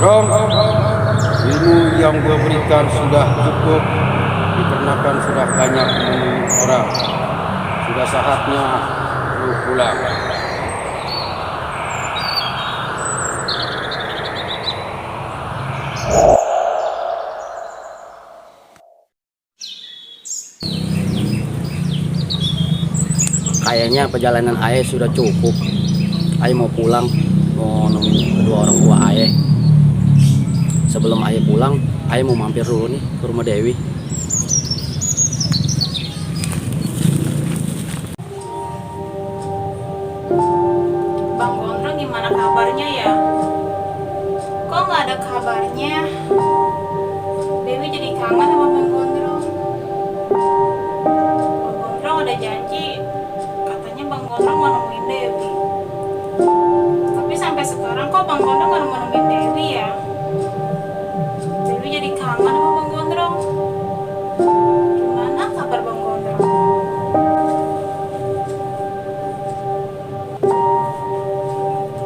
Rom, ilmu yang gue berikan sudah cukup, dikarenakan sudah banyak menolong orang. Sudah saatnya lu pulang. Kayaknya perjalanan ayah sudah cukup. Ayah mau pulang, mau nemuin kedua orang tua ayah. Sebelum ayah pulang, ayah mau mampir dulu nih ke rumah Dewi. Bang Gondrong gimana kabarnya ya? Kok nggak ada kabarnya? Dewi jadi kangen sama Bang Gondrong. Bang Gondrong ada janji, katanya Bang Gondrong mau nemuin Dewi. Tapi sampai sekarang kok Bang Gondrong nggak nemuin Dewi ya? Dewi jadi kangen sama Bang Gondrong. Gimana kabar Bang Gondrong?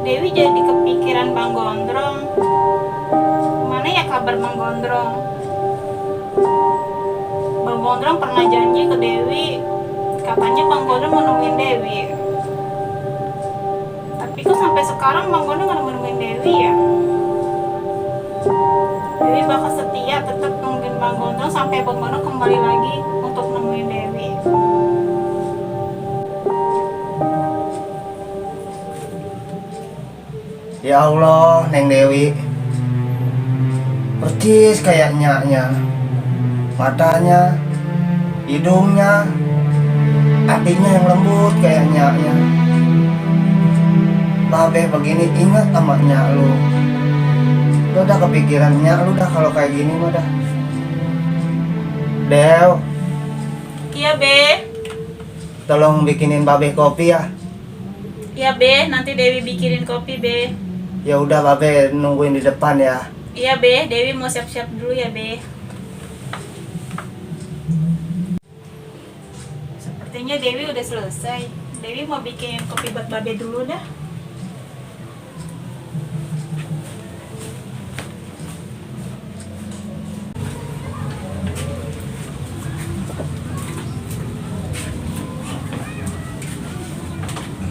Dewi jadi kepikiran Bang Gondrong. Gimana ya kabar Bang Gondrong? Bang Gondrong pernah janji ke Dewi, katanya Bang Gondrong mau nemuin Dewi. Tapi kok sampai sekarang Bang Gondrong nggak nemuin Dewi ya? Dewi bakal setia tetap nungguin Bang Gondrong sampai Bang Gondrong kembali lagi untuk nemuin Dewi. Ya Allah, Neng Dewi, percis kayak nyaknya, matanya, hidungnya, hatinya yang lembut kayak nyaknya. Babe begini ingat sama nyak lu. Lu udah kepikiran nyak lu dah kalau kayak gini mah dah. Dew, Iya Be, tolong bikinin Babe kopi ya. iya Be, nanti Dewi bikinin kopi Be. Ya udah Babe nungguin di depan ya. Iya Be, Dewi mau siap-siap dulu ya Be. Sepertinya Dewi udah selesai. Dewi mau bikin kopi buat Babe dulu dah.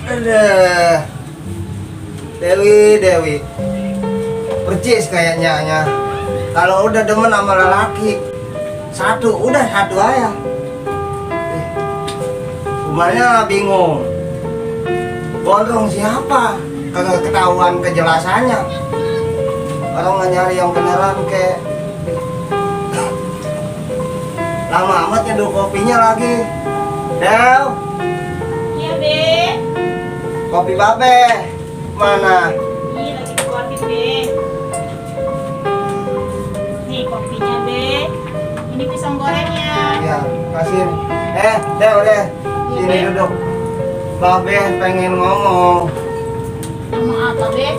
Aduh. Dewi, percis kayak nyaknya. Kalau udah demen sama lelaki, udah satu aja. Rumahnya bingung. Gondrong siapa? Kagak ketahuan kejelasannya. Orang nggak nyari yang beneran kayak. Lama amat nyeduh kopinya lagi. Dew, Iya Be. kopi Babe mana? Nih lagi dikeluarin Be. Nih kopinya Be. Ini pisang gorengnya. Ya, kasih. Dew, sini Be. duduk. Babe pengen ngomong. Ngomong apa Be?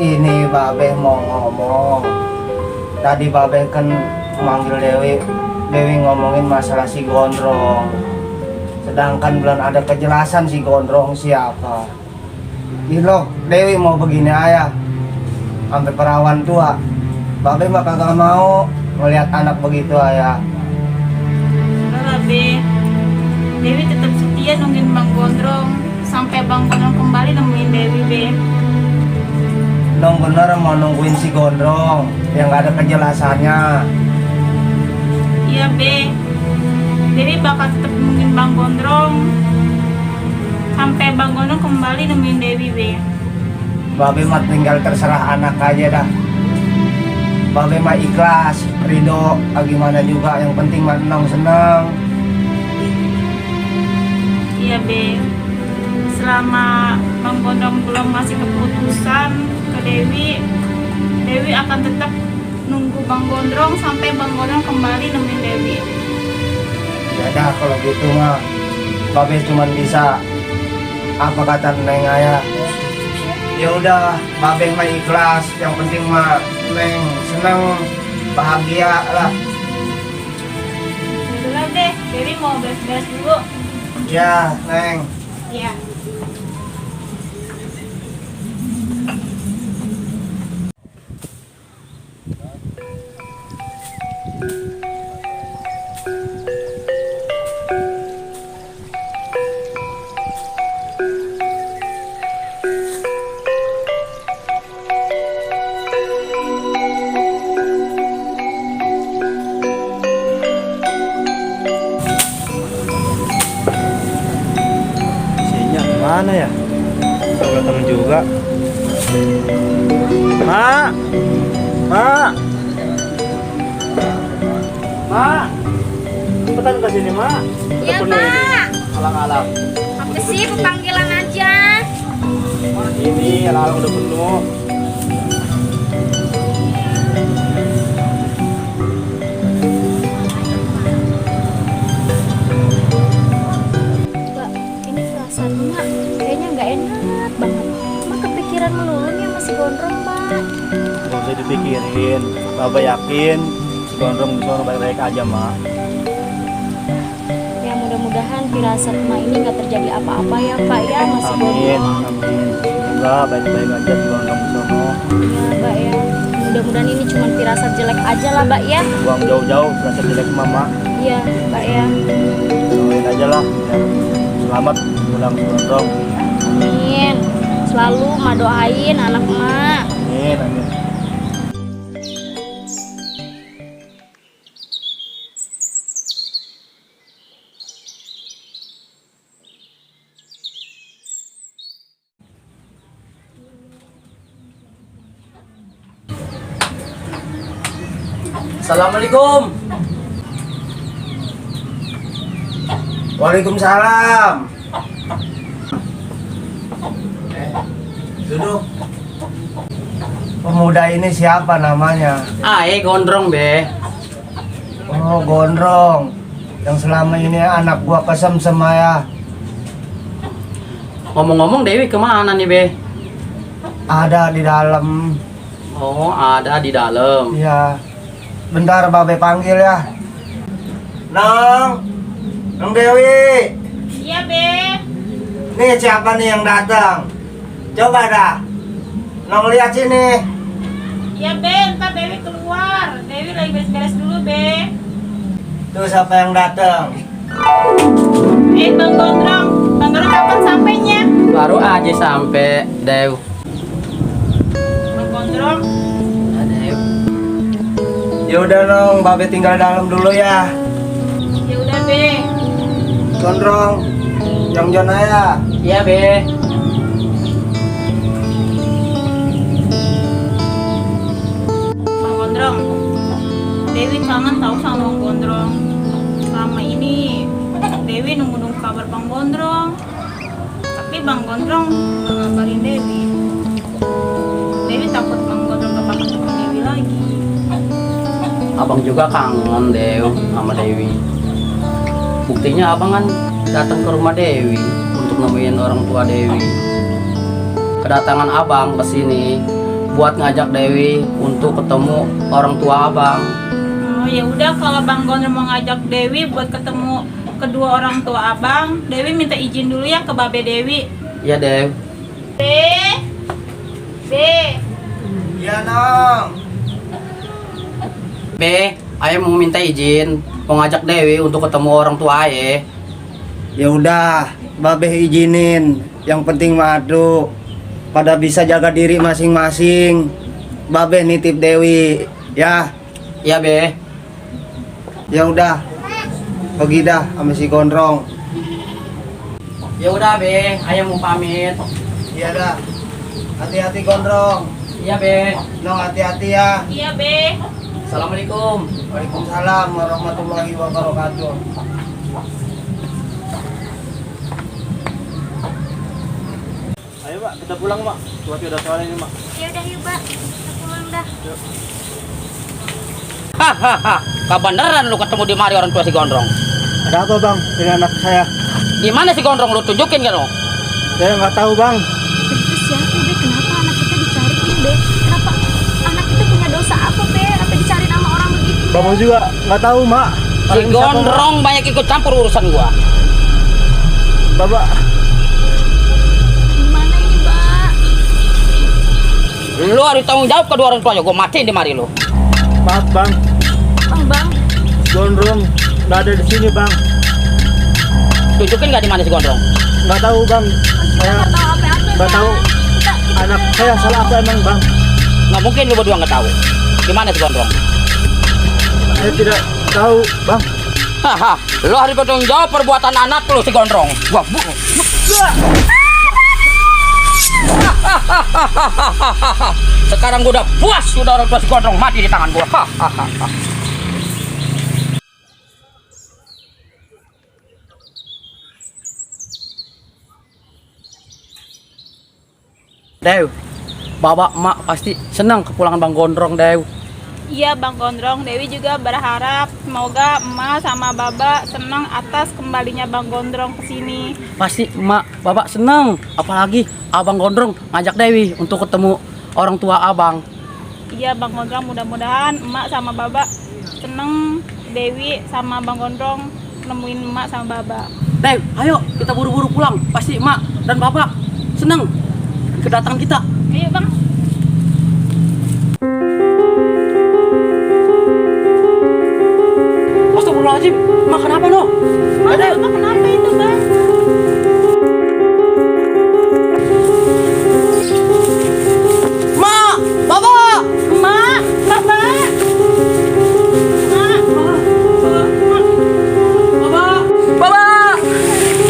Ini Babe mau ngomong. Tadi Babe kan manggil Dewi ngomongin masalah si Gondrong. Sedangkan belum ada kejelasan si Gondrong siapa. Ih loh, Dewi mau begini aja. Sampai perawan tua. Babe mah kagak mau ngelihat anak begitu aja. Udah lah Be. Dewi tetap setia nungguin Bang Gondrong sampai Bang Gondrong kembali nemuin Dewi Be. Dong bener mau nungguin si Gondrong yang gak ada kejelasannya. Iya Be. Dewi bakal tetap nungguin Bang Gondrong sampai Bang Gondrong kembali nemuin Dewi Be. Babe mah tinggal terserah anak aja dah. Babe mah ikhlas, ridho, gimana juga yang penting mah senang. Iya Be. Selama Bang Gondrong belum ngasih keputusan ke Dewi, Dewi akan tetap nunggu Bang Gondrong sampai Bang Gondrong kembali nemuin Dewi. Ya dah kalau gitu mah Babe cuma bisa apa kata Neng Ayah. Ya udah, Babe mah ikhlas, yang penting mah Neng senang, bahagia lah. Udah deh, Dewi mau beres-beres dulu. Ya, Neng. Iya. kemana ya? Gak datang juga. Mak, mak, mak, cepetan ke sini mak. Iya, Pak. Alang-alang. Apa sih panggilan aja? Ini alang-alang udah penuh. Mbak, ini perasaan Mak kayaknya nggak enak banget. Mak kepikiran melulu nih sama si Gondrong, Mbak. Gak usah dipikirin. Baba yakin si Gondrong bisa baik-baik aja mak. Ya mudah-mudahan firasat Mak ini nggak terjadi apa-apa ya Pak ya sama si Amin, Gondrong. amin. Semoga baik-baik aja si Gondrong di sono. Ya Mbak ya. Mudah-mudahan ini cuma firasat jelek aja lah Mbak ya. Buang jauh-jauh berasa jelek mama. Iya Mbak ya. Doain aja lah biar selamat pulang si Gondrong. Amin. Selalu Mak doain anak Mak. Amin, amin. Assalamualaikum. Waalaikumsalam. Duduk. Pemuda ini siapa namanya? Gondrong be. Oh, Gondrong. Yang selama ini anak gua kesem-sem ya. Ngomong-ngomong Dewi kemana nih be? Ada di dalam. Oh ada di dalam. Iya. Bentar Babe panggil ya. Nong. Nong Dewi. Iya, Be. Nih siapa nih yang datang? Coba dah. Nong lihat sini. Iya, Be. Ntar Dewi keluar. Dewi lagi beres-beres dulu, Be. Tuh siapa yang datang? Bang Gondrong. Bang Gondrong kapan sampainya? Baru aja sampai Dew. Bang Gondrong. Ya udah Nong, Babe tinggal dalam dulu ya. Ya udah, Be. Gondrong, yang Jon ya. Iya be. Bang Gondrong. Dewi kangen tahu sama Bang Gondrong. Selama ini Dewi nunggu-nunggu kabar Bang Gondrong. Tapi Bang Gondrong nggak ngabarin Dewi. Dewi takut Bang Gondrong gak bakal ketemu Dewi lagi. Abang juga kangen Dew sama Dewi. Buktinya abang kan datang ke rumah Dewi untuk nemuin orang tua Dewi. Kedatangan abang ke sini buat ngajak Dewi untuk ketemu orang tua abang. Oh ya udah, kalau Bang Gondrong mau ngajak Dewi buat ketemu kedua orang tua abang, Dewi minta izin dulu ya ke Babe Dewi. Iya Dew. Be. Iya Nong. Be, ayah mau minta izin mau ngajak Dewi untuk ketemu orang tua ayah. Ya udah, Babe izinin. Yang penting madu. Pada bisa jaga diri masing-masing. Babe nitip Dewi, ya. Iya Be. Ya udah. Pergi dah sama si Gondrong. Ya udah Be, ayah mau pamit. Iya dah. Hati-hati Gondrong. Iya Be. Nong hati-hati ya. Iya, Be. Assalamualaikum. Waalaikumsalam warahmatullahi wabarakatuh. Ayo Pak, kita pulang Pak. Cuaca udah sore ini Pak. Ya udah yuk Mbak, kita pulang dah. Hahaha, kebeneran lu ketemu di mari orang tua si Gondrong. Ada apa Bang dengan anak saya? Di mana si Gondrong, lu tunjukin kan lo? Saya nggak tahu Bang. Terus ya Be, kenapa anak kita dicariin Be? Kenapa anak kita punya dosa apa Be? Apa dicariin sama orang begitu? Be? Bapak juga nggak tahu Mak. Si Paling siapa, Mak? Gondrong banyak ikut campur urusan gua. Bapak. Gimana ini Mbak? Lu harus tanggung jawab kedua orang tuanya, gua matiin di mari lu. Maaf Bang. Bang, Gondrong nggak ada di sini Bang. Tunjukin nggak di mana si Gondrong? Nggak tahu Bang. kita nggak tahu apa-apa nggak Bang. tahu. Kita Anak saya salah apa emang Bang? Nggak mungkin lu berdua nggak tahu. Di mana si Gondrong? Saya tidak tahu Bang. Haha, lu harus bertanggung jawab perbuatan anak lu si Gondrong. Gua Sekarang gua udah puas, udah orang tua si Gondrong mati di tangan gua. Hahaha. Dew, Bapak emak pasti senang kepulangan Bang Gondrong, Dew. Iya Bang Gondrong, Dewi juga berharap semoga emak sama baba senang atas kembalinya Bang Gondrong ke sini. Pasti emak, bapak senang. Apalagi abang Gondrong ngajak Dewi untuk ketemu orang tua abang. Iya Bang Gondrong, mudah-mudahan emak sama baba seneng Dewi sama Bang Gondrong nemuin emak sama baba. Dew, ayo kita buru-buru pulang. Pasti emak dan bapak senang kedatangan kita. Ayo Bang. Astagfirullahaladzim, emak kenapa no? Dew, Bang, kenapa itu Bang? emak, bapak. Emak, baba. Emak, Bapak, bapak,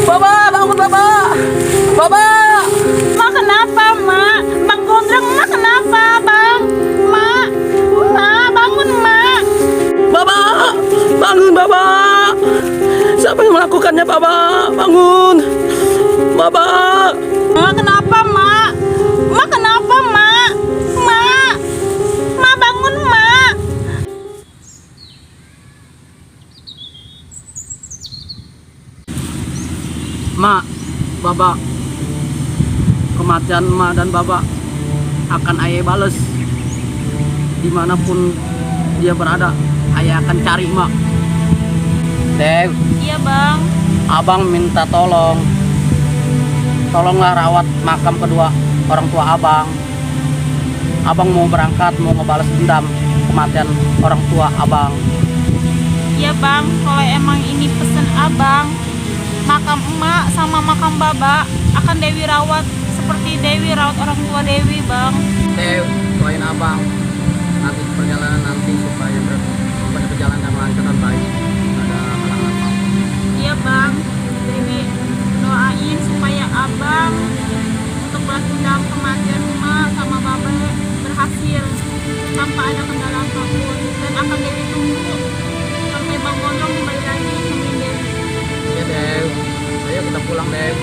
bapak, bangun bapak, bapak. emak kenapa Mak? Bang Gondrong emak kenapa Bang? Emak, emak bangun emak. Bapak, bangun bapak. Siapa yang melakukannya bapak? Bangun, bapak. Emak kenapa Mak? Emak kenapa Mak? Emak, emak bangun emak. Mak, bapak, kematian emak dan bapak akan ayah bales. Dimanapun dia berada, ayah akan cari emak. Dew, Iya Bang. abang minta tolong. Tolonglah rawat makam kedua orang tua abang. Abang mau berangkat, mau ngebales dendam kematian orang tua abang. Iya Bang, kalau emang ini pesen abang, makam emak sama makam baba akan Dewi rawat seperti Dewi rawat orang tua Dewi Bang. Dew, doain abang nanti perjalanan nanti supaya berjalan dengan lancar dan baik. Nggak ada halangan apa. Iya Bang, Dewi doain supaya abang untuk balas dendam kematian emak sama baba berhasil tanpa ada kendala apapun, dan akan Dewi tunggu sampai Bang Gondrong kembali lagi nemuin Dewi. Iya Dew, ayo kita pulang Dew.